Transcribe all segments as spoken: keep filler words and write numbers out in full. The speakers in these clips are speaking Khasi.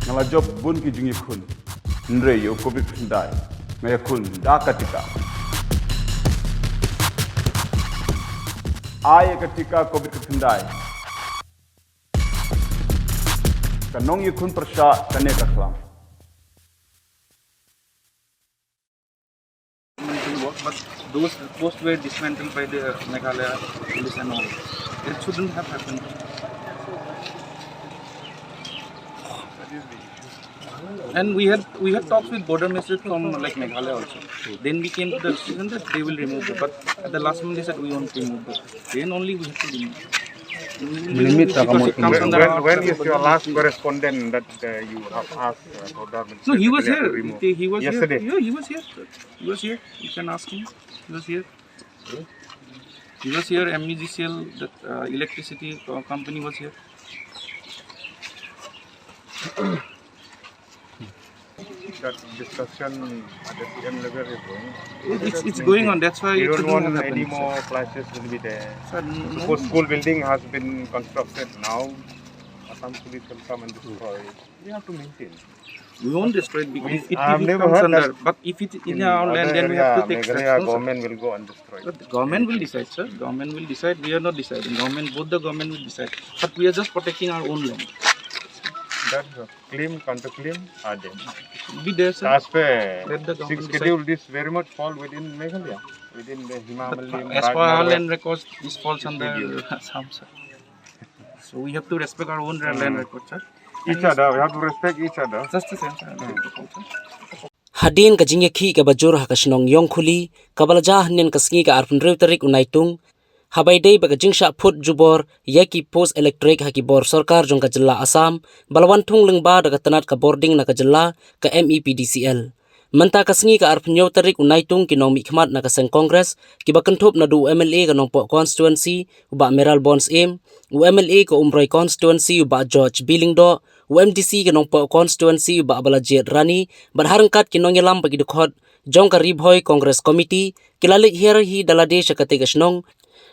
Nga la jop bun ki jingïakhun. Hynrei ïa u covid khyndai nga ïakhun da ka tika. Ai ïa ka tika covid khyndai. Ka nongïakhun pyrshah kane ka khlam. But those posts were dismantled by the Meghalaya police and all. It shouldn't have happened. And we had we had talks with border magistrate from, like, Meghalaya also. Then we came to the decision that they will remove it. But at the last moment they said we won't remove it. Then only we have to remove it. Limit. Because it comes under our When is your last correspondent that uh, you have asked uh, border No, he was here. He, he was Yesterday. Here. Yeah, he was here. He was here. You can ask him. He was here. He was here. M E G C L, that uh, electricity co- company was here. That discussion at the C M level is going. It's, it's going on. That's why We it don't shouldn't want have happened. Any more clashes will be there. Sir, no, Suppose school building has been constructed now, Assam police will come and destroy. We have to maintain. We won't destroy it. If it, I've if it never comes heard under, that but if it in In our land, other then we area, have to take Meghalaya steps. No, sir. Government will go and destroy. But the government will decide, sir. Government will decide. We are not deciding. Government, both the government will decide. But we are just protecting our own land. That claim, counter claim are there. Be there, sir. As per Let the government sixth decide. Schedule, this very much fall within Meghalaya, within the Himalayan. As per our land records, this falls under Assam, sir. So we have to respect our own land records, sir. Each other, we have to respect each other. Just the same, sir. Hadien ka jingïakhih kaba jur ha ka shnong Ïongkhuli, kaba la jia hynnin ka sngi ka arphew hynriew tarik u Naitung, haba ïadei bad ka jingshah phut jubor ïa ki post elektrik ha ki bor sorkar jong ka jylla Assam, ba la wan thung lyngba da ka tnat ka bording na ka jylla, ka M E P D C L. Mynta ka sngi ka arphew hynñiew tarik u Naitung, ki nongmihkhmat na ka seng Congress, kiba kynthup naduh u M L A ka Nongpoh constituency, u Bah Mayralborn Syiem, u M L A ka Umroi constituency, u Bah George B Lyngdoh, u M D C ka Nongpoh constituency, u Bah Balajied Rani, bad ha ryngkat ki nongïalam bad ki dkhot jong ka Ri Bhoi Congress Committee, ki la leit hiar hi da lade sha katei ka shnong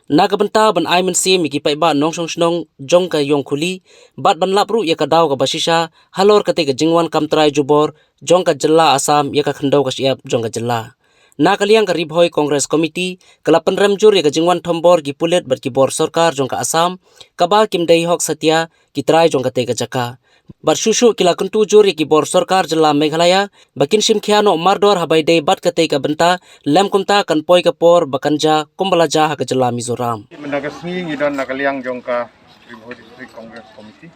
na ka bynta ban ai mynsiem ïa ki paidbah nongshong shnong jong ka Ïongkhuli, bad ban lap ruh ïa ka daw kaba shisha halor katei ka jingwan kam trai jubor jong ka jylla Assam ïa ka khyndew ka shyiap jong ka jylla. Na ka liang ka Ri Bhoi Congress Committee ka la pynrem jur ïa ka jingwan thombor ki pulit bad ki bor sorkar jong ka Assam, kaba kim dei hok satia ki trai jong katei ka jaka. Bad shuh shuh ki la kyntu jur ïa ki bor sorkar jylla Meghalaya ba kin shim khia noh mardor haba ïadei bad katei ka bynta, lym kumta kan poi ka por ba kan jia kumba la jia ha ka jylla Mizoram. Mynta ka sngi ngi don na ka liang jong ka Ri Bhoi District Congress Committee.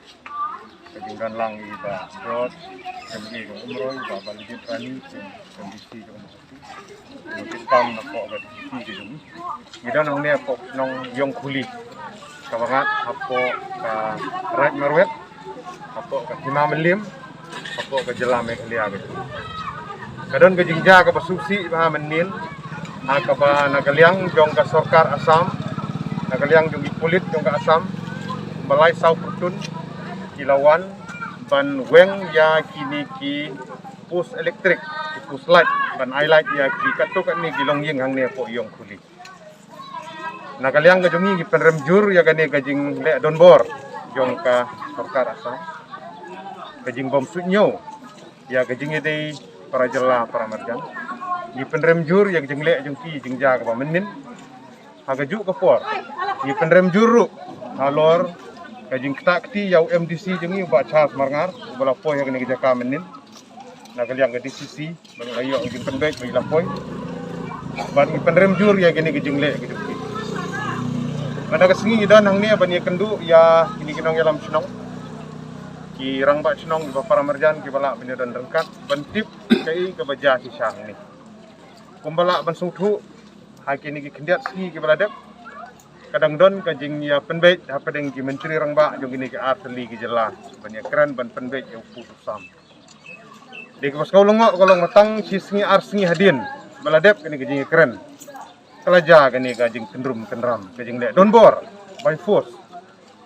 Ka jingdon lang i Bah George, M L A jong Umroi, Bah Balajied Rani, M D C jong Umroi. Ngi tam na poh ka D C ka jong ngi. Ngi don hangne poh shnong Ïongkhuli. Kaba ngat hapoh ka Raid Marwet, hapoh ka Hima Mylliem, hapoh ka jylla Meghalaya ka jong ngi. Ka don ka jingjia kaba sngewsih bha mynnin, ha kaba na ka liang jong ka sorkar Assam, na ka liang jong ki pulit jong ka Assam, ba lai saw pyrtun ki la wan ban weng ïa kine ki post elektrik, ki post light, ban ai light ïa ki katto katne ki longïing hangne poh Ïongkhuli. Na ka liang ka jong ngi ngi pynrem jur ïa kane ka jingleh donbor jong ka sorkar Assam, ka jingbym suidñiew ïa ka jingïadei para jylla para marjan. Ngi pynrem jur ïa ka jingleh jong ki jingjia kaba mynnin. Ha kajuh ka por ngi pynrem jur ruh halor ka jingktah kti ïa u M D C jong ngi, u Bah Charles Marngar, uba la poi ha kane ka jaka mynnin na ka liang ka D C C, ba la ïoh ka jingpynbeit ba la poi. Bad ngi pynrem jur ïa kine ki jingleh ki jong ki. Mynta ka sngi ngi don hangne ban ïakynduh ïa kine ki nongïalam shnong, ki rangbah shnong, kiba para marjan, kiba lah ban ïadon ryngkat ban tip kaei kaba jia shisha hangne. Kumba lah ban sngewthuh ha kine ki khyndiat sngi kiba la dep, ka dang don ka jingïapynbeit hapdeng ki myntri rangbah jong kine ki artylli ki jylla ban ïakren ban pynbeit ïa u pud u sam. Dei kaba sngewlyngngoh ka long ba tang shi sngi ar sngi hadien ba la dep kane ka jingïakren, Ka la jia kane ka jingkynrum kynram, ka jingleh donbor by force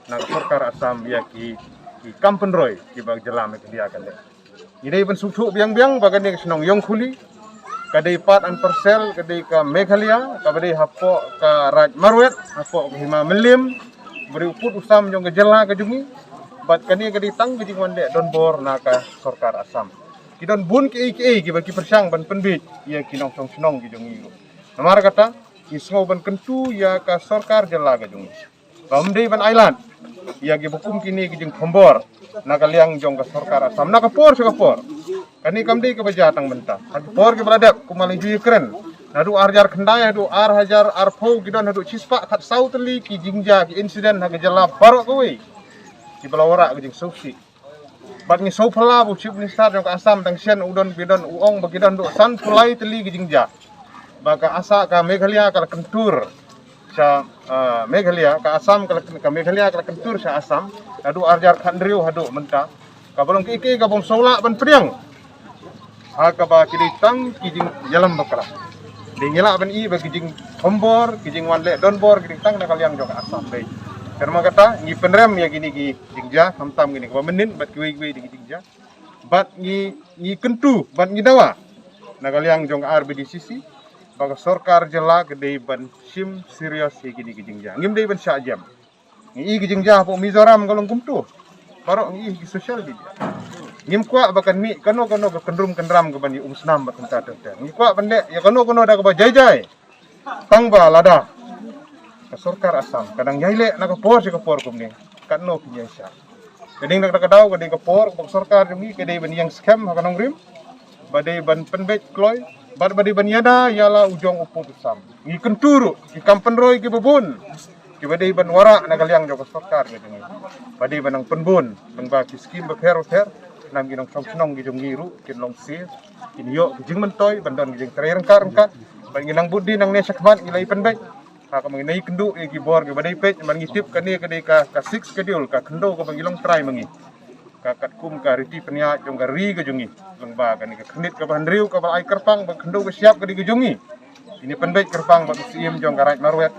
na ka sorkar Assam ïa ki, ki kam pynroi kiba ka jylla Meghalaya ka leh. Ngi dei ban sngewthuh biang biang ba kane ka shnong Ïongkhuli ka dei part and parcel, ka dei ka Meghalaya, kaba dei hapoh ka Raid Marwet, hapoh ka Hima Mylliem, ba dei u pud u sam jong ka jylla ka jong ngi. Bad kane ka dei tang ka jingwan leh donbor na ka sorkar Assam. Ki don bun kiei kiei kiba ki pyrshang ban pynbiej ïa ki nongshong shnong ki jong ngi ruh. Namar kata, ngi sngew ban kyntu ïa ka sorkar jylla ka jong ngi ba ym dei ban ailad ïa kiba kum kine ki jingkhombor na ka liang jong ka sorkar Assam na ka por sha ka por. Kane kam dei kaba jia tang mynta. Ha ki por kiba la dep, kumba la ju ïakren, naduh ar hajar khyndai haduh ar hajar arphew ki don haduh shispah khatsaw tylli ki jingjia, ki incident ha ka jylla baroh kawei, kiba la wanrah ka jingsngewsih. Bad ngi sngewphylla ba u Chief Minister jong ka Assam tang shen u don, ba don, u ong ba ki don haduh sanphew lai tylli ki jingjia. Ba ka Assam, ka Meghalaya ka la kyntur sha, ah, Meghalaya, ka Assam ka la, ka Meghalaya ka la kyntur sha Assam naduh ar hajar khathynriew haduh mynta. Kaba long kiei kiei kaba ym sngewlah ban pdiang ha kaba ki dei tang ki jingïalam bakla. Dei ngi lah ban i ba ki jingkhombor, ki jingwan leh donbor ki dei tang na ka liang jong ka Assam dei. Te namar kata ngi pynrem ïa kine ki jingjia, khamtam kine kaba mynnin bad kiwei kiwei de ki jingjia. Bad ngi, ngi kyntu bad ngi dawa na ka liang jong ka R B D C C ba ka sorkar jylla ka dei ban shim serious ïa kine ki jingjia. Ngim dei ban shah jem. Ngi i ki jingjia hapoh Mizoram ka long kumto. Baroh ngi i ki social media. Ngim kwah ba kan mih kano kano ka kynrum kynram kaban ïa umsnam bad kumta ter ter. Ngi kwah ban leh ïa kano kano da kaba jai jai. Tang ba lada ka sorkar Assam ka dang ïai leh na ka por sha ka por kumne, katno phin ïai shah? Ka dei na kata ka daw, ka dei ka por ba ka sorkar jong ngi ka dei ban ïeng skhem ha ka nongrim, ba dei ban pynbeit kloi, bad ba dei ban ïada ïa la u jong u pud u sam. Ngi kyntu ruh ki kam pynroi kiba bun kiba dei ban wanrah na ka liang jong ka sorkar ka jong ngi, ba dei ban nang pynbun lyngba ki skim bapher bapher. Namar ki nongshong shnong ki jong ngi ruh kin long sir, kin ïoh ki jingmyntoi ban don ki jingtrei ryngkat ryngkat. Bad ngi nang bud dien nangne shakhmat ngi la ïa pynbeit ha kaba ngi nang ïakynduh ïa ki bor kiba dei peit, namar ngi tip kane ka dei ka, ka Sixth Schedule, ka khyndew kaba ngi long trai ma ngi. Ka katkum ka riti pynïaid jong ka ri ka jong ngi, lyngba kane ka khyrnit kaba hynriew kaba la ai kyrpang ba ka khyndew ka shyiap ka dei ka jong ngi. Ngi pynbeit kyrpang bad u Syiem jong ka Raid Marwet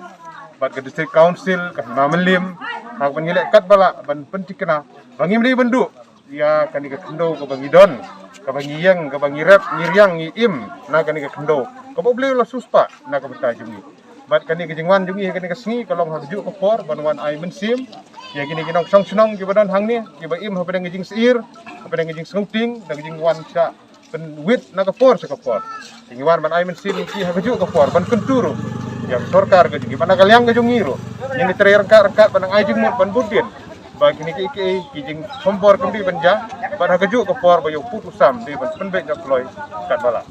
bad ka District Council ka Hima Mylliem, ha kaba ngi leh katba lah ban pynthikna ba ngim dei ban duh ïa kane ka khyndew kaba ngi don, kaba ngi ïeng, kaba ngi rep, ngi riang, ngi im na kane ka khyndew kaba U Blei u la siewspah na ka bynta jong ngi. Bad kane ka jingwan jong ngi ha kane ka sngi ka long ha kajuh ka por ban wan ai mynsiem ïa kine ki nongshong shnong kiba don hangne, kiba im hapdeng ka jingsyier, hapdeng ka jingsngewtieng, da ka jingwan shah pynwit na ka por sha ka por. Te ngi wan ban ai mynsiem ïa ki ha kajuh ka por ban kyntu ruh ïa ka sorkar ka jong ngi, bad na ka liang ka jong ngi ruh ngin ïatrei ryngkat ryngkat ban nang ai jingmut ban bud dien ba kine kiei kiei ki jingkhombor kam dei ban jia, bad ha kajuh ka por ba ïa u pud u sam dei ban pynbeit noh kloi katba lah.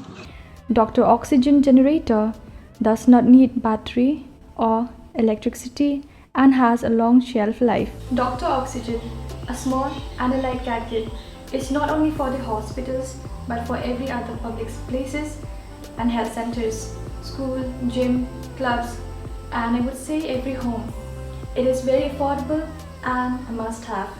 Doctor Oxygen Generator does not need battery or electricity and has a long shelf life. Doctor Oxygen, a small and a light gadget, is not only for the hospitals but for every other public places and health centers, school, gym, clubs, and I would say every home. It is very affordable and a must have.